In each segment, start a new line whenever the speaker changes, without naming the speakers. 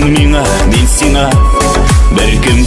Син миңа, мин сиңа, беркем.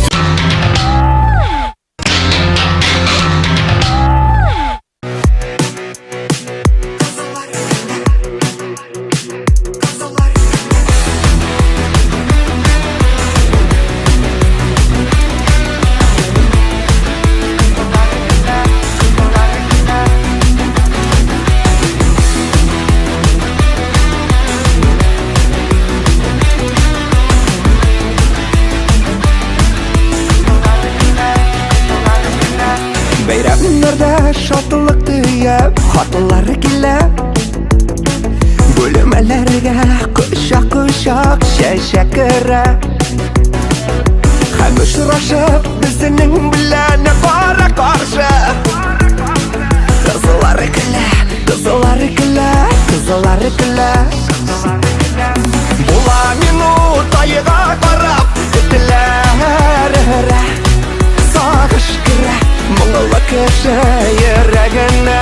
Бәйрәмнәрдә шатлык төяп хатлар килә. Бүлмәләргә кочак-кочак чәчәк керә. Һәм очрашып безнең белән кара-каршы. Кызлар көлә, кызлар көлә, кызлар көлә. Була минут айга карап этләр өрә. Сагыш керә моңлы кеше йөрәгенә.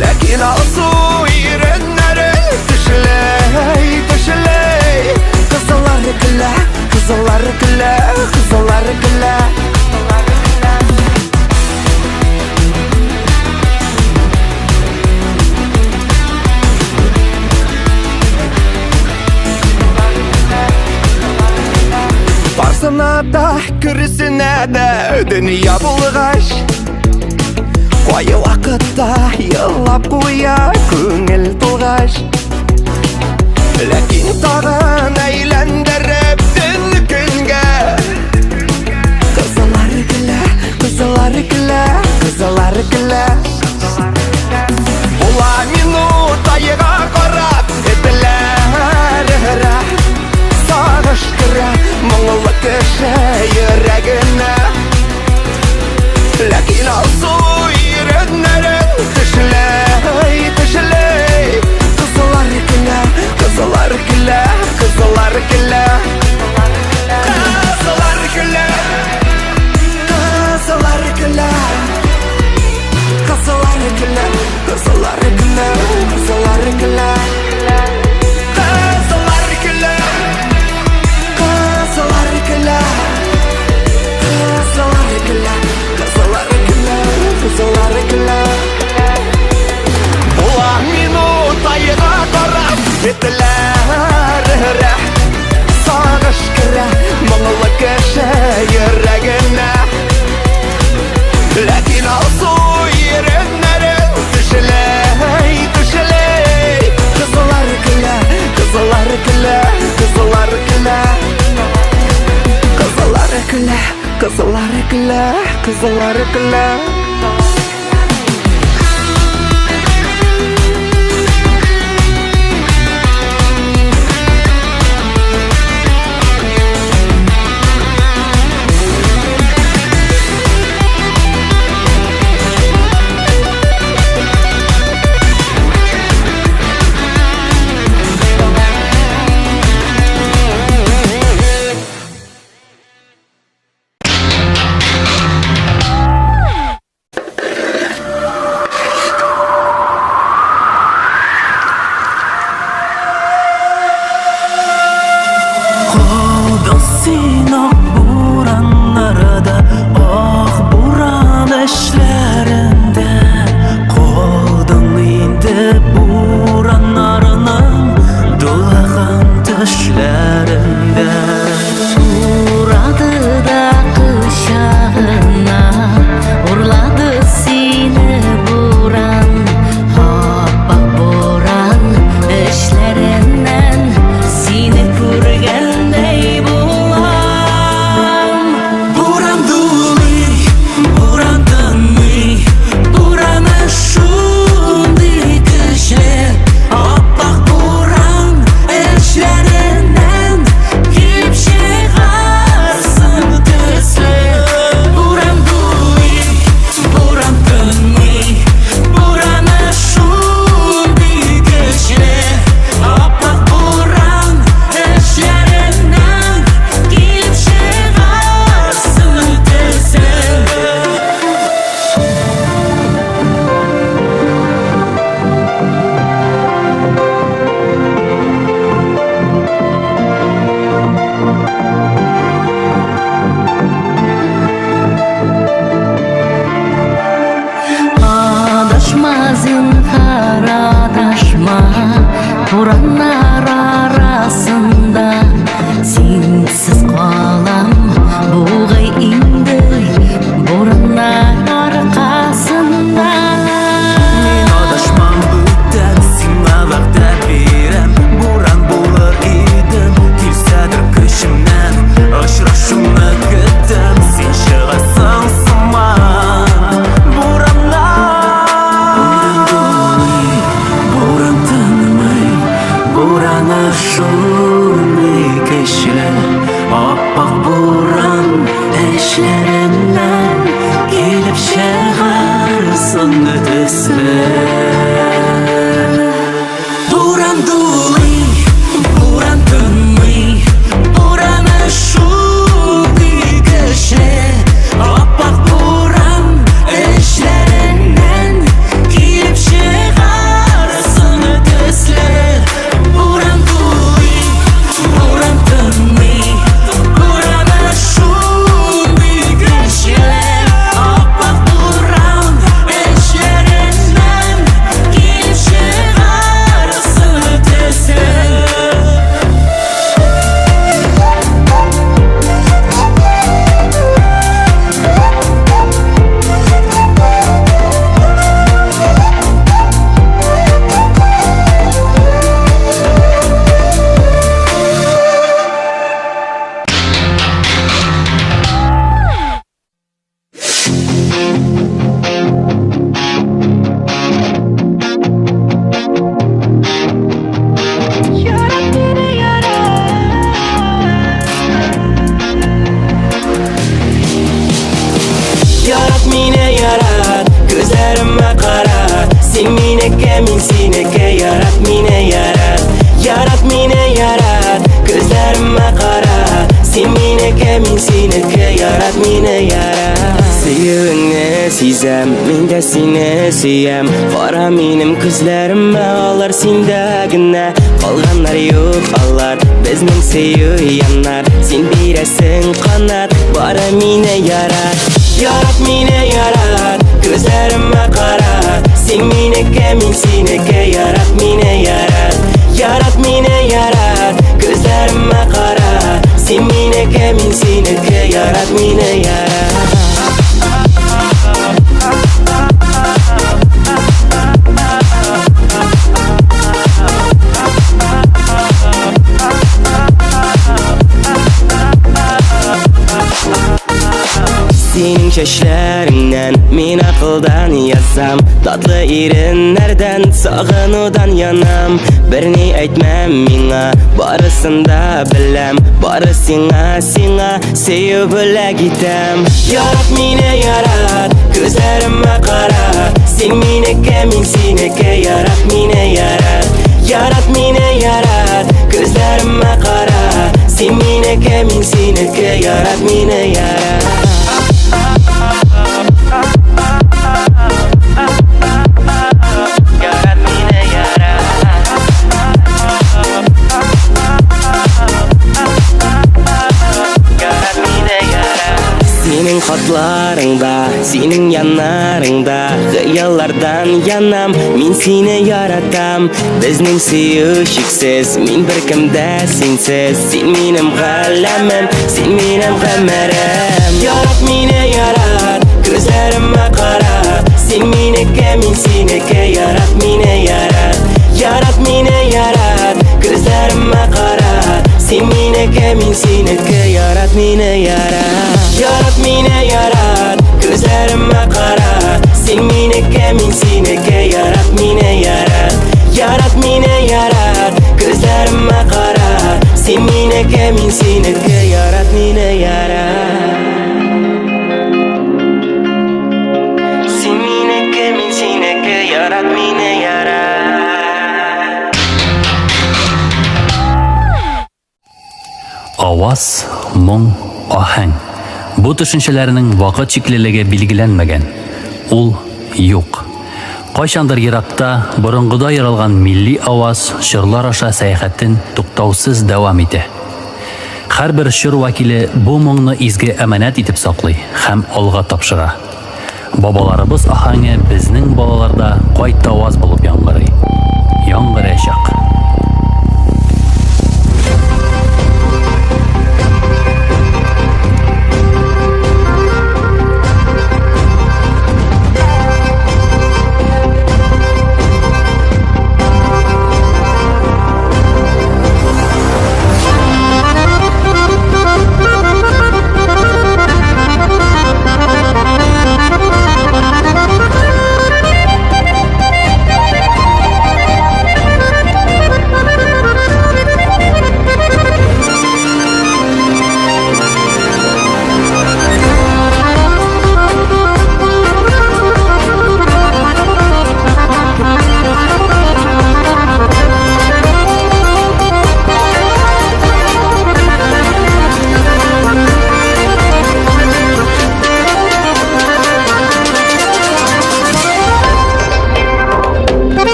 Ләкин алсу иреннәре төшеләй, төшеләй. Кызлар көлә, кызлар көлә, кызлар көлә. Барсына да, көресенә дә дөнья булгач, Кай вакытта елап куя күңел тулгач. Ләкин тагын әйләндереп төн көнгә. Кызлар көлә, кызлар көлә, кызлар көлә. Була минут айга карап этләр өрә. Сагыш керә моңлы кеше йөрәгенә. Ләкин алсу иреннәрен тешләй, тешләй. Кызлар көлә, кызлар көлә, кызлар көлә. Кызлар көлә, кызлар көлә. Кызлар көлә, кызлар көлә, кызлар көлә. Кызлар көлә, кызлар көлә. Кызлар көлә, кызлар көлә, кызлар көлә. Була минут айга карап этләр өрә. Сагыш керә моңлы кеше йөрәгенә. Ләкин алсу иреннәрен тешләй, тешләй. Кызлар көлә, кызлар көлә, кызлар көлә. Кызлар көлә, кызлар көлә, кызлар көлә.
Бураннар арасында синсез калам бугай инде бураннар аркасында.
Мин адашмам бүтән, сиңа вәгъдә бирәм. Буран булыр идем, килсәдер көчемнән. Очрашуны көтәм, син чыгасың сыман. Бураннар. Буран дулый, буран тынмый, бураны шундый көчле. Аппак буран эчләреннән килеп чыгар соңгы төсле. Буран дулый, буран тынмый, бураны шундый көчле. Аппак буран эчләреннән килеп чыгар соңгы төсле. Буран дулый, буран тынмый, бураны шундый көчле. Аппак буран эчләреннән килеп чыгар соңгы төсле.
Ярат мине, ярат.
Ярат мине, ярат, күзләремә кара. Син минеке, мин синеке, ярат мине, ярат. Ярат мине, ярат, күзләремә кара. Син минеке, мин синеке, ярат мине, ярат. Сөюеңне сизәм, мин дә сине сөям. Кара минем күзләремә, алар синдә генә. Калганнар юк алар, безнең сөю янар. Син бирәсең канат, бары мине ярат. Ярат мине, ярат, күзләремә кара. Син минеке, мин синеке, ярат мине, ярат. Ярат мине, ярат, күзләремә кара. Син минеке, мин синеке, ярат мине, ярат. Синең чәчләреңнән мин акылдан язам. Татлы иреннәрдән сагынудан янам. Берни әйтмәм миңа, барысын да беләм. Бары сиңа, сиңа сөю бүләк итәм. Ярат мине, ярат, күзләремә кара. Син минеке, мин синеке, ярат мине, ярат. Ярат мине, ярат, күзләремә кара. Син минеке, мин синеке, ярат мине, ярат. Ярат мине, ярат. Ярат мине, ярат. Синең хатларыңда, синең яннарыңда хыяллардан янам, мин сине яратам. Безнең сөю чиксез, мин беркемдә синсез. Син минем галәмем, син минем гомерем. Ярат мине, ярат, күзләремә кара. Син минеке, мин синеке, ярат мине, ярат. Ярат мине, ярат, күзләремә кара. Син минеке, мин синеке, ярат мине, ярат. Ярат мине, ярат, күзләремә кара. Син минеке, мин синеке, ярат мине, ярат. Ярат мине, ярат, күзләремә кара. Син минеке, мин синеке, ярат мине, ярат. Син минеке, мин синеке, ярат мине, ярат.
Аваз, моң, аһәң. Бу төшенчәләрнең вакыт чиклелеге билгеләнмәгән. Ул юк. Кайчандыр еракта, борынгыда яралган милли аваз чорлар аша сәяхәтен туктаусыз дәвам итә. Һәрбер чор вәкиле бу моңны изге әманәт итеп саклый һәм алга тапшыра. Бабаларыбыз аһәңе безнең балаларда кайтаваз булып яңгырый. Яңгыраячак.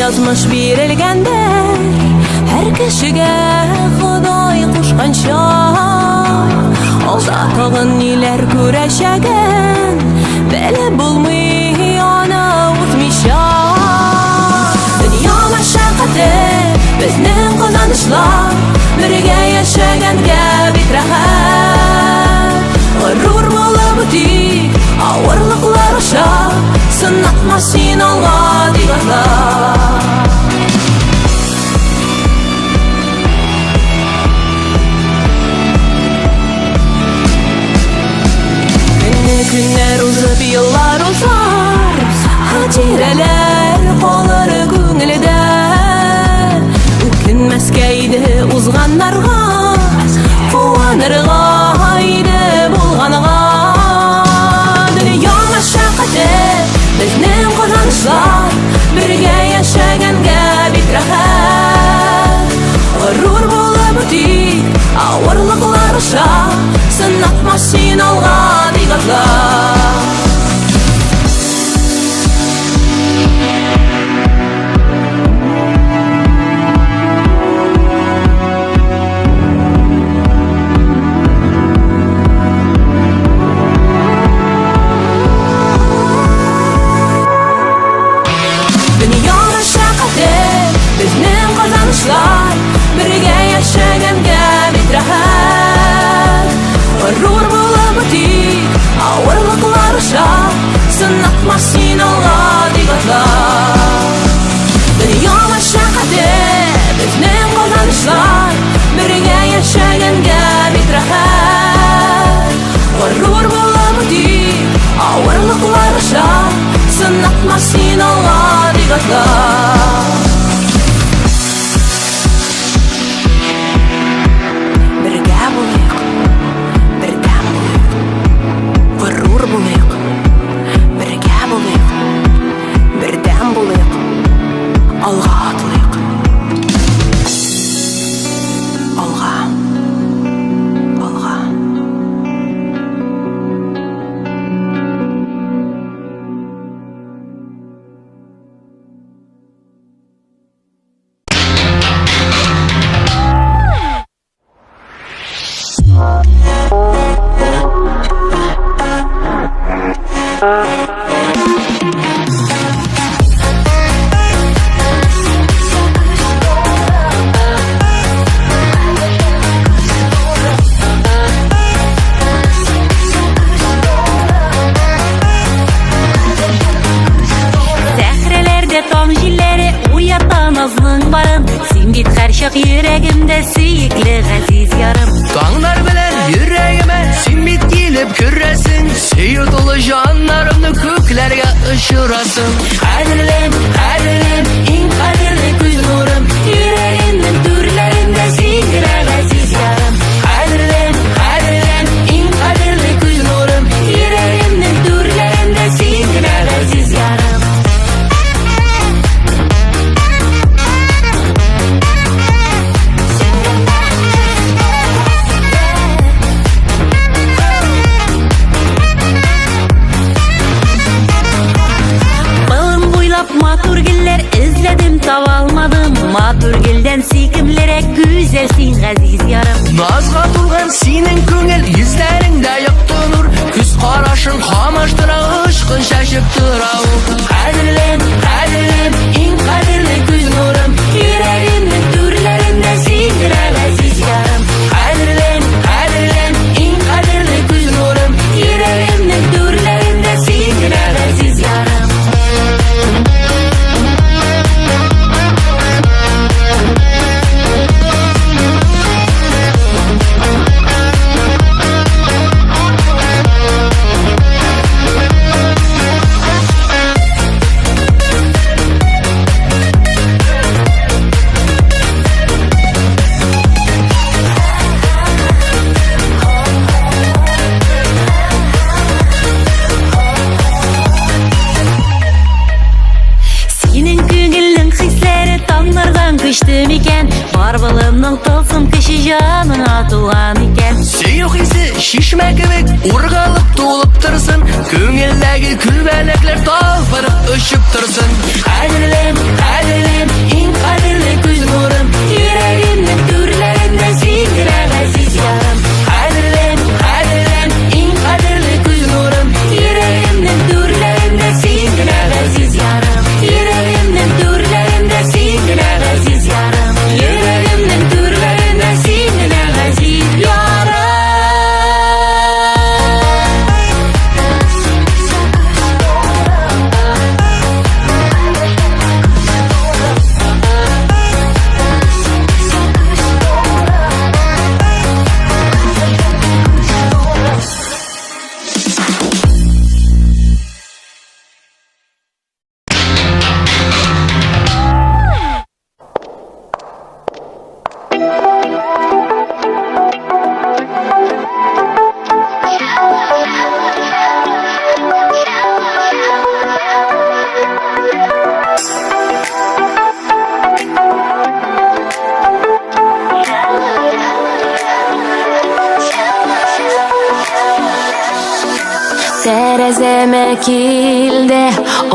язмыш бирелгәндер Һәр кешегә Ходай кушканча. Алда тагын ниләр күрәчәген Белеп булмый аны үтмичә. Дөнья мәшәкате, безнең казанышлар, Бергә яшәгәнгә бик рәхәт. Горур булып үтик авырлыклар аша, Сынатма син алга дип атла. Көнне көннәр узып, еллар узар, Хатирәләр калыр күңелдә. Үкенмәскә иде узганнарга, Куанырга иде булганга. Дөнья мәшәкате, безнең казанышлар, Бергә яшәгәнгә бик рәхәт. Горур булып үтик авырлыклар аша, Сынатма син алга дип атла. Дөнья мәшәкате, безнең казанышлар, Бергә яшәгәнгә бик рәхәт. Горур булып үтик авырлыклар аша, Сынатма син алга дип атла. Дөнья мәшәкате, безнең казанышлар, Бергә яшәгәнгә бик рәхәт. Горур булып үтик авырлыклар аша, Сынатма син алга дип атла. Бергә булыйк, бердәм булыйк, горур булыйк, бергә булыйк, бердәм булыйк, алга атлыйк. Алга. Алга.
Сәхрәләрдә таң җилләре уята назның барын. Син бит һәрчак йөрәгемдә сөекле газиз ярым.
Таңнар белән йөрәгемә син бит килеп керәсең, Сөю тулы җаннарымны күкләргә очырасың. Кадерлем, кадерлем, иң кадерле күз нурым,
Йөрәгемнең түрләрендә син генә газиз ярым.
Кадерлем, кадерлем, иң кадерле күз нурым,
Йөрәгемнең түрләрендә син генә газиз ярым. Болын буйлап матур гөлләр эзләдем, таба алмадым. Матур гөлдән сөйкемлерәк гүзәл син, газиз ярым.
Назга тулган синең күңел, йөзләреңдә якты нур, Күз карашың камаштыра, очкын чәчеп тора ул. Кадерлем, кадерлем, иң кадерле күз нурым,
Йөрәгемнең түрләрендә син генә газиз ярым.
Кадерлем, кадерлем, иң кадерле күз нурым,
Йөрәгемнең түрләрендә син генә газиз ярым. Синең күңелнең хисләре таңнардан көчле микән? Бар болынның тылсым көче җаныңа тулган икән.
Сөю хисе чишмә кебек ургалып тулып торсын, күңелдәге күбәләкләр талпынып очып торсын. Кадерлем, кадерлем, иң кадерле күз нурым, йөрәгемнең түрләрендә син генә газиз ярым. Кадерлем, кадерлем, иң кадерле күз нурым, йөрәгемнең түрләрендә син генә газиз ярым. Йөрәгемнең түрләрендә син генә газиз ярым. Йөрәгемнең түрләрендә син генә газиз ярым.
Тәрәзәмә килде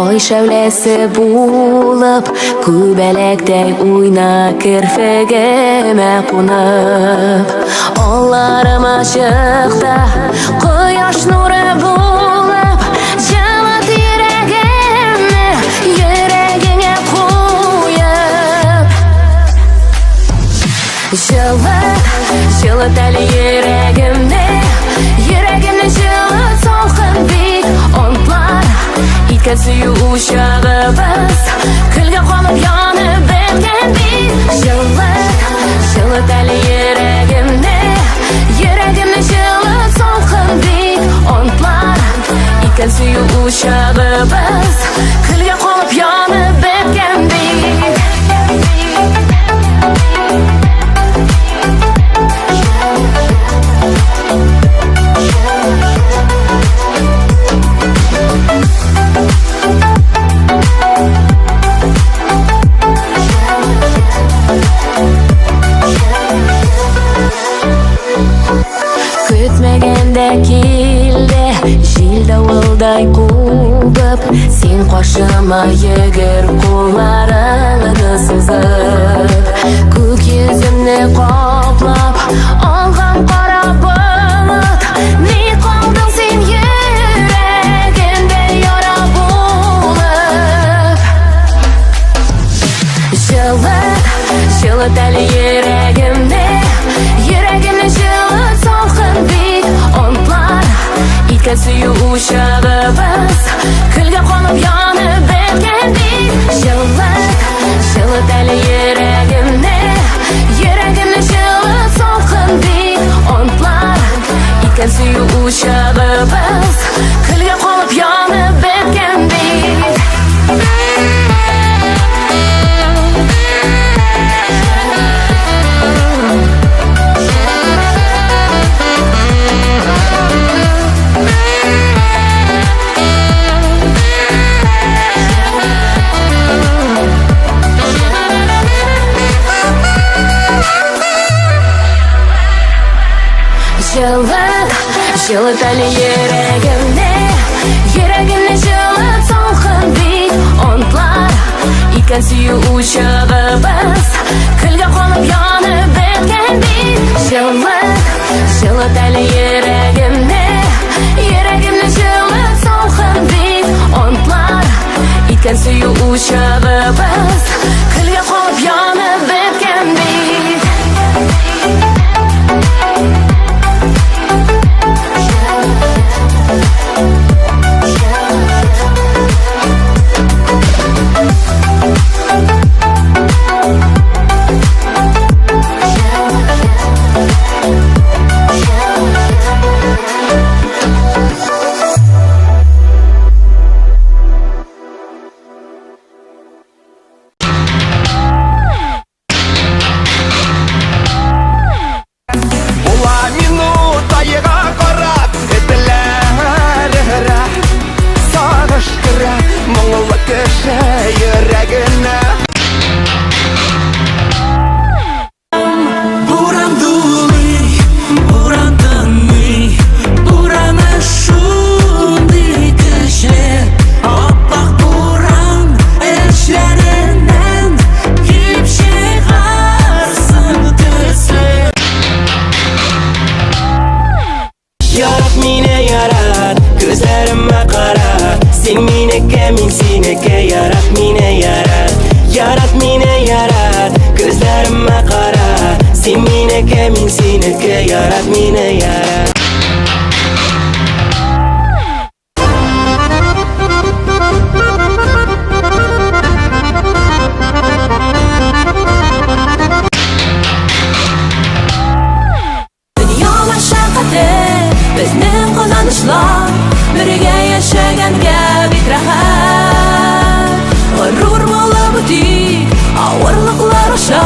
ай шәүләсе булып, Күбәләктәй уйна керфегемә кунып. Алларым ачыкта кояш нуры булып, Җылыт йөрәгемне йөрәгеңә куеп. Җылыт, җылыт әле йөрәгемне, Йөрәгемне җылыт салкын бит онтлар. Иткән сөю учагыбыз Көлгә калып янып беткән бит. Җылыт, җылыт әле йөрәгемне, Йөрәгемне җылыт салкын бит онтлар. Иткән сөю учагыбыз Көлгә калып янып беткән бит. Көтмәгәндә килде җил давылдай кубып, Син каршыма йөгер кулларыңны сузып. Күк йөземне каплап алган кара болыт, Ни калдың син йөрәгемдә яра булып. Җылыт, җылыт әле йөрәгемне, Йөрәгемне җылыт салкын бит онтлар. Иткән сөю учагыбыз Көлгә калып янып беткән бит. Җылыт, җылыт әле йөрәгемне, Йөрәгемне җылыт салкын бит онтлар. Иткән сөю учагыбыз Көлгә калып янып беткән бит. Җылыт, җылыт әле йөрәгемне, Йөрәгемне җылыт салкын бит онтлар. Иткән сөю учагыбыз Көлгә калып янып беткән бит. Җылыт, җылыт әле йөрәгемне, Йөрәгемне җылыт салкын бит онтлар. Иткән сөю учагыбыз Көлгә калып янып беткән бит.
минеке, мин синеке. Ярат мине, ярат, ярат мине, ярат. Күзләремә кара. Син минеке, мин синеке. Ярат мине, ярат.
Дөнья мәшәкате, безнең казанышлар, бергә яшәгәнгә бик рәхәт. Горур булып үтик, авырлыклар аша,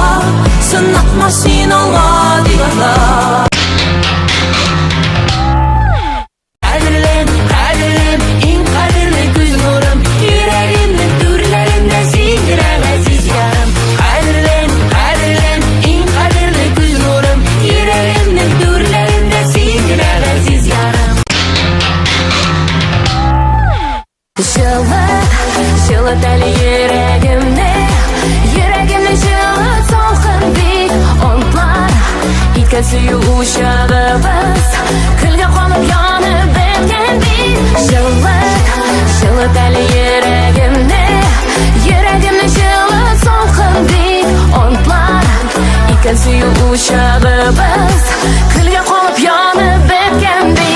сынатма син алга дип атла.
Кадерлем, кадерлем, иң кадерле күз нурым.
Йөрәгемнең түрләрендә син генә газиз ярым.
Кадерлем, кадерлем, иң кадерле күз нурым.
Йөрәгемнең түрләрендә син генә газиз ярым.
Җылыт, җылыт әле йөрәгемне. Йөрәгемне җылыт салкын бит онтлар. Иткән сөю учагыбыз көлгә калып янып беткән бит. Җылыт, җылыт әле йөрәгемне. Йөрәгемне җылыт салкын бит онтлар. Иткән сөю учагыбыз көлгә калып янып беткән бит.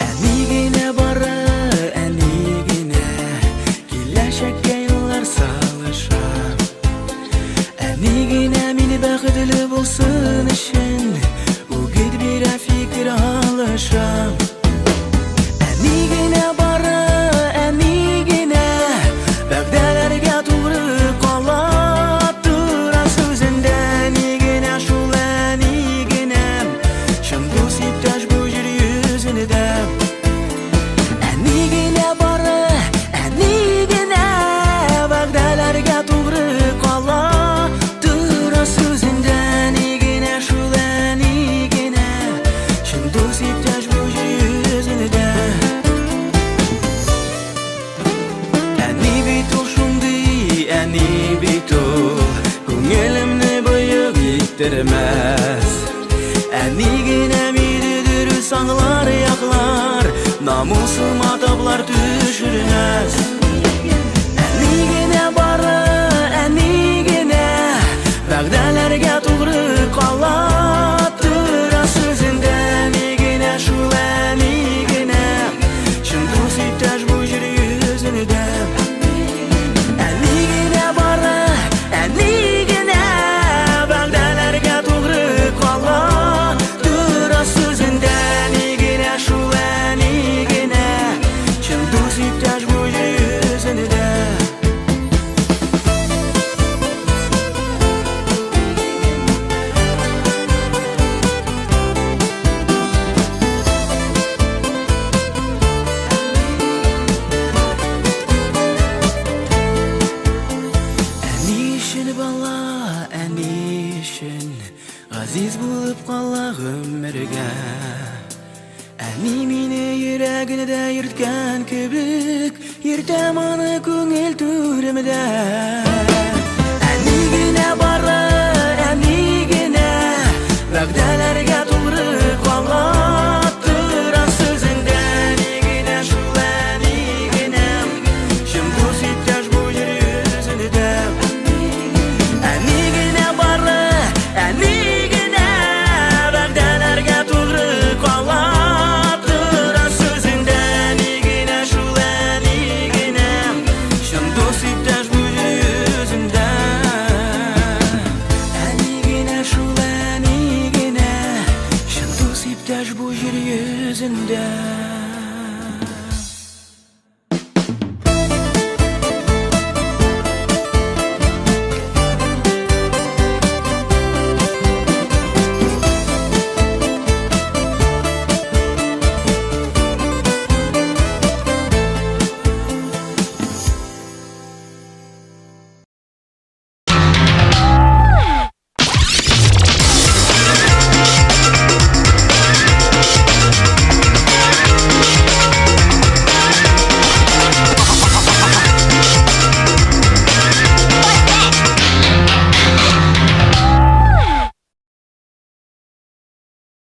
Әни генә бары, әни генә киләчәккә юллар салыша. Әни генә мине бәхетле булсын өчен үгет бирә, фикер алыша. Әни генә бары, әни генә вәгъдәләргә тугры кала тора сүзендә. Әни генә шул, әни генә чын дус иптәш бу җир йөзендә. Әни генә бары, әни генә вәгъдәләргә тугры кала тора сүзендә. Әни генә шул, әни генә чын дус иптәш бу җир йөзендә. Әни бит ул шундый, әни бит ул күңелемне боек иттермәс. Әни генә мине дөрес аңлар, яклар, намусыма таплар төшермәс. Әни генә бары, әни генә вәгъдәләргә тугры кала тора сүзендә. Әни генә шул, әни генә чын дус иптәш бу җир йөзендә. Әни генә бары, әни генә вәгъдәләргә тугры кала тора сүзендә. Әни генә шул, әни генә чын дус иптәш бу җир йөзендә. Әни өчен бала, әни өчен газиз булып кала гомергә. Әни мине йөрәгендә йөрткән кебек, йөртәм аны күңел түремдә.